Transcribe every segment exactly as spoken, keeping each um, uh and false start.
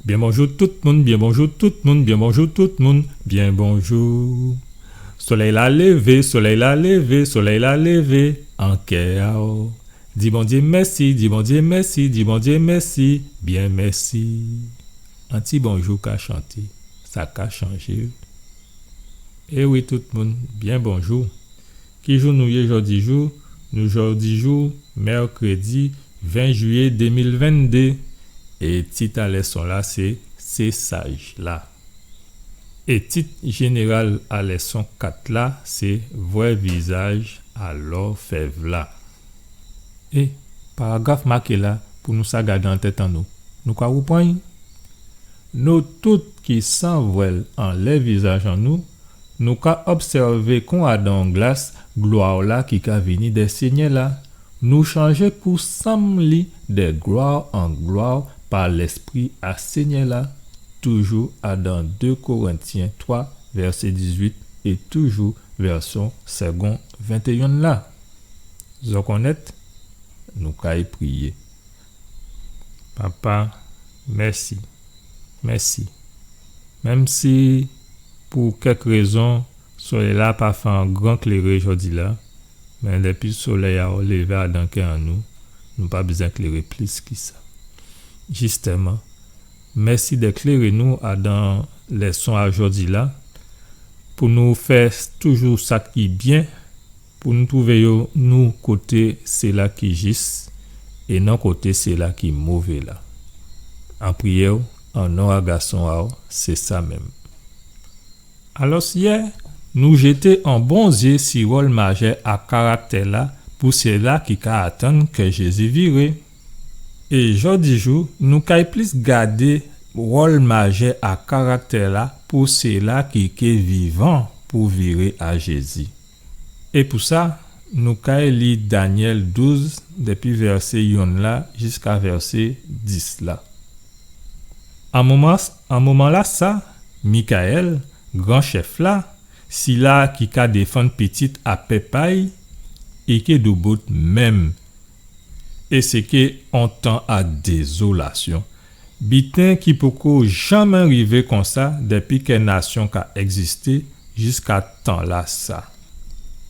Byen bonjou tout moun, byen bonjou tout moun, byen bonjou tout moun, byen bonjou. Solèy-la lévé, solèy-la lévé, solèy-la lévé an kè a'w. Di Bondyé mèsi, di Bondyé mèsi, di Bondyé mèsi, byen mèsi. On ti bonjou ka chanté, sa ka chanjé. É wi, tout moun, byen bonjou. Ki jou nou yé jòdijou? Nou jòdijou, mèkrédi ven jiyé dé mil venndé. É tit a lèson-la sé, sé saj-la. É tit jénéral a lèson kat la sé, vwè vizaj a lòfèv-la. É paragraf maké la, pou nou sa gadé an tèt an nou, nou ka woupran'y. Nou tout ki san vwèl anlè vizaj an nou, nou ka obsèvé kon adan on glas glwa-la ki ka vini dè Sényè-la. Nou chanjé pou sanm li dè glwa an glwa pa Lèspri a Sényè-la, toujou adan dé Korentyen twa, vèsé dizuit, é toujou vèsyon Segond ventéyon la. Zò konnèt, nou kay priyé. Papa, mèsi. Mèsi. Menm si pou kèk rézon solèy-la pa fè on gran kléré jòdi-la, mé dépi solèy-la lévé adan kè an nou, nou pa bizwen kléré plis ki sa. Jistèman, mèsi dè kléré nou adan lèson a jòdi-la, pou nou fè toujou sa ki byen, pou nou twouvé yo nou koté sila ki jis, é non koté sila ki mové la. An priyé'w, an non a Gason a'w, sé sa menm. Alòs yè, nou jété on bon zyé si wòl majè a karaktè-la pou sila ki ka atann kè Jézi viré. É jòdijou, nou kay plis gadé wòl majè a karaktè-la pou sila ki ké vivan pou viré a Jézi. É pou sa, nou kay li Danyèl douz, dépi vèsé yonn la jiska vèsé dis la. An moman, an moman-lasa, Mikayèl, gran chèf-la, sila ki ka défann pitit a pèp a'y, i ké doubout menm. É sé ké on tan a dézolasyon. Biten ki poko janmé rivé konsa dépi kè nasyon ka ègzisté jiska tan-lasa.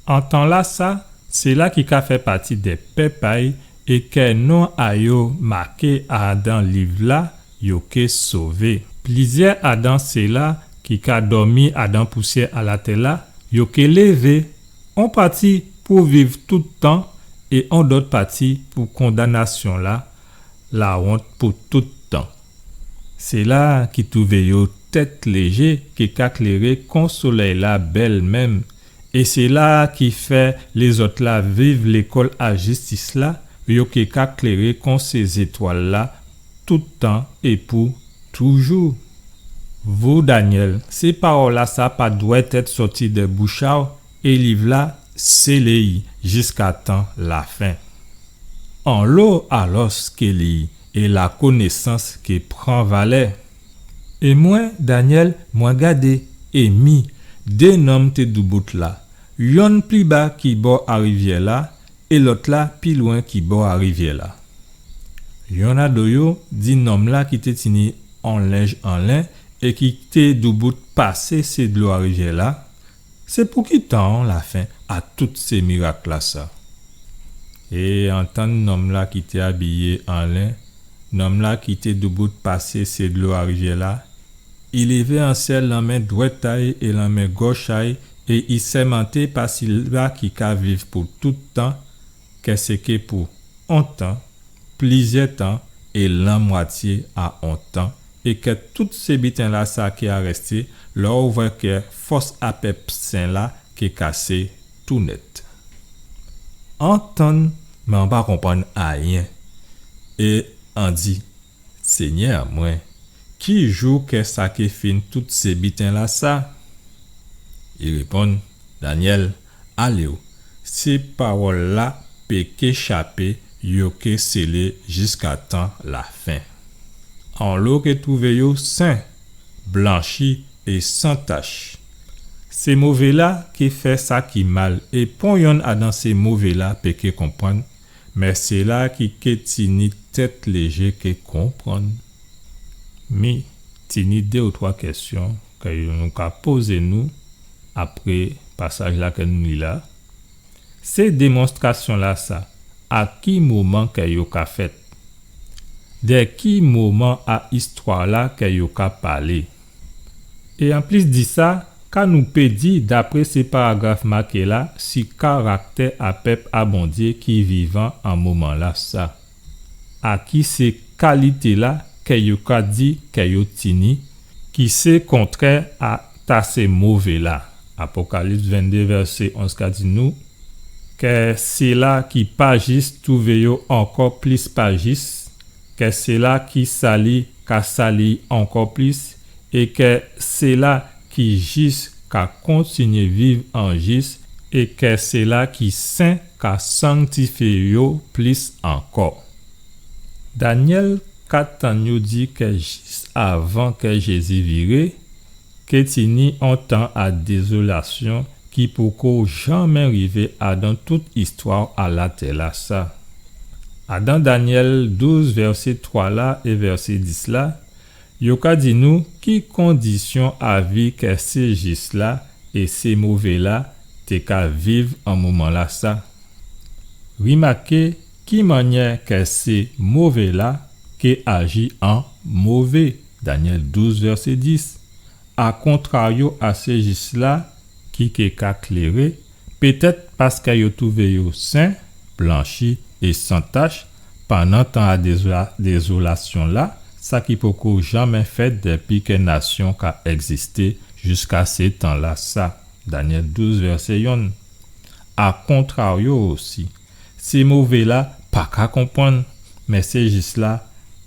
An tan-lasa, sila ki ka fè pati dè pèp a'y é kè non a yo maké adan liv-la, yo ké sové. Plizyè adan sila ki ka dòmi adan pousyè a latè-la, yo ké lévé, on pati pou viv tout tan é on dòt pati pou kondanasyon-la, lawont pou tout tan. Sila ki twouvé yo tèt léjé ké ka kléré kon solèy-la bèl menm, é sila ki fè lézòt-la viv lékòl a jistis-la, yo ké ka kléré kon sé zétwal-la tout tan é pou toujou. Vou, Danyèl, sé pawòl-lasa pa dwèt èt sòti dè bouch a'w, é liv-la sélé'y jiska tan lafen. Anlo alòs ké li'y, é lakonésans ké pran valè. É mwen, Danyèl, mwen gadé, é mi, dé nonm té doubout la, yonn pli ba ki bò a rivyè-la, é lòt-la pi lwen ki bò a rivyè-la. Yonn a do yo di nonm-la ki té tini on lenj an len é ki té doubout pasé sé dlo a rivyè-la, sé pou ki tan lafen a tout sé mirak-lasa? É an tann nonm-la ki té abiyé an len, nonm-la ki té doubout pasé sé dlo a rivyè-la, i lévé an syèl lanmen dwèt a'y é lanmen gòch a'y, é i sèmanté pa sila ki ka viv pou tout tan, kè sé ké pou on tan, plizyè tan é lanmwatyé a on tan, é kè tout sé biten-lasa ké arèsté lè ou vwè kè fòs a pèp sen-la ké kasé tou nèt. An tann, mé an pa konprann ayen. É an di, Sényè mwen, ki jou kè sa ké fin tout sé biten-lasa? I réponn, Danyèl, alé'w, sé pawòl-la péké chapé, yo ké sélé jiska tan lafen. Anlo ké twouvé yo sen, blanchi é san tach. Sé mové-la ké fè sa ki mal, é pon yonn adan sé mové-la péké konprann, mé sila ki ké tini tèt léjé ké konprann. Mi tini dé ou twa kèsyon kè yo nou ka pozé nou apré pasaj-la kè nou li la. Sé démonstrasyon-lasa, a ki moman kè yo ka fèt? Dè ki moman a istwa-la kè yo ka palé? É anplis di sa, ka nou pé di, dapré sé paragraf maké la, si karaktè a pèp a Bondyé ki vivan an moman-lasa? A ki sé kalité-la kè yo ka di kè yo tini, ki sé kontrè a ta sé mové-la? Apokalips venndé vèsé onz ka di nou kè sila ki pa jis twouvé yo ankò plis pa jis, kè sila ki sali ka sali ankò plis, é kè sila ki jis ka kontinyé viv an jis, é kè sila ki sen ka sanktifyé yo plis ankò. Danyèl ka tann yo di kè jis avan kè Jézi viré, ké tini on tan a dézolasyon ki poko janmè rivé adan tout istwa a latè-lasa. Adan Danyèl douz, vèsé twa la é vèsé dis la, yo ka di nou ki kondisyon a vi kè sé jis-la é sé mové-la té ka viv an moman-lasa. Rimaké ki mannyè kè sé mové-la ké aji an mové, Danyèl douz, vèsé dis. A kontraryo a sé jis-la ki ké ka kléré, pétèt paskè yo twouvé yo sen, blanchi é san tach, pandan tan a dézola-, dézolasyon-la, sa ki poko janmè fèt dèpi kè nasyon ka ègzisté jiska sé tan-lasa, Danyèl douz, vèsé yonn. A kontraryo osi, sé mové-la pa ka konprann, mé sé jis-la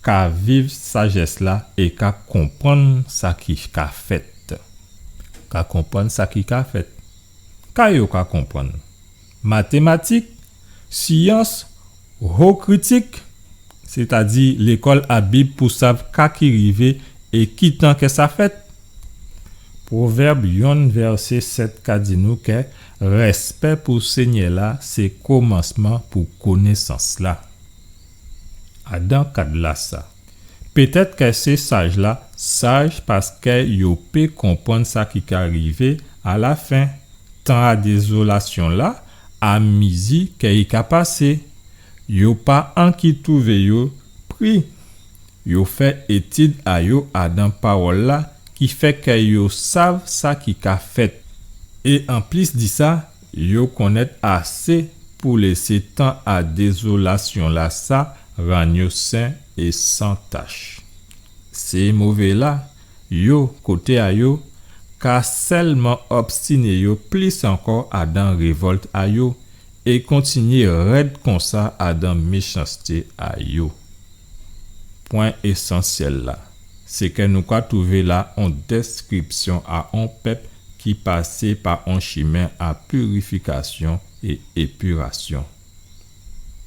ka viv sajès-la é ka konprann sa ki ka fèt. Ka konprann sa ki ka fèt. Ka yo ka konprann? Matématik, syans, ho kritik, sétadi lékòl a Bib pou sav ka ki rivé é ki tan kè sa fèt. Pwovèb yonn vèsé sèt ka di nou kè rèspè pou Sényè-la sé komansman pou konésans-la. Adan kad-lasa, pétèt kè sé saj-la saj paskè yo pé konprann sa ki ka rivé a lafen. Tan a dézolasyon-la, a mizi kè i ka pasé, yo pa anki twouvé yo pri. Yo fè étid a yo adan pawòl-la, ki fè kè yo sav sa ki ka fèt. É anplis di sa, yo konnèt asé pou lésé tan a dézolasyon-lasa rann yo sen é san tach. Sé mové-la, yo, koté a yo, ka sèlman obstiné yo plis ankò adan révòlt a yo é kontinyé rèd konsa adan méchansté a yo. Pwen ésansyèl-la, sé kè nou ka twouvé la on dèskripsyon a on pèp ki pasé pa on chimen a pirifikasyon é épirasyon.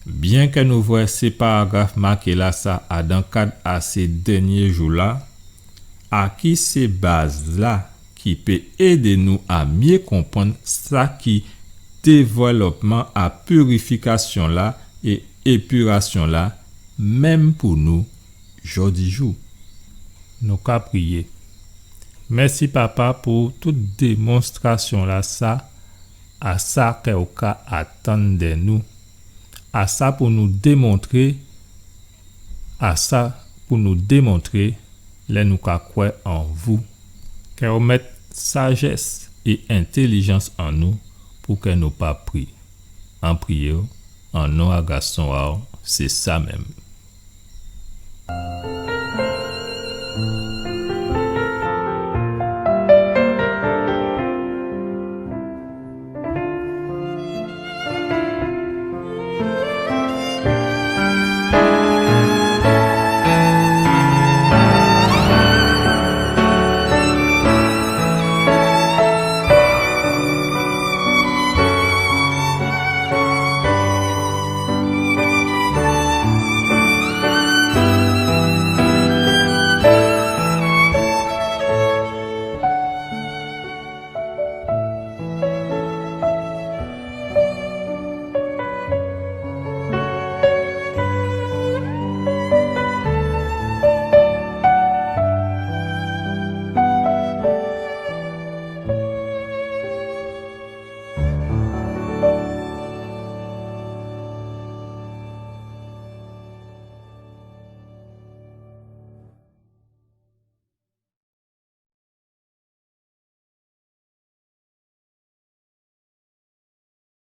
Byenkè nou vwè sé paragraf maké-lasa adan kad a sé dènyé jou-la, a ki sé baz-la ki pé édé nou a myé konprann sa ki dévlopman a pirifikasyon-la é épirasyon-la, menm pou nou jòdijou. Nou ka priyé. Mèsi, Papa, pou tout démonstrasyon-lasa, a sa kè ou ka atann dè nou, a sa pou nou démontré, a sa pou nou démontré lè nou ka kwè an vou. Kè ou mèt sajès é entélijans an nou pou kè nou pa pri. An priyé'w, an non a Gason a'w, sé sa menm.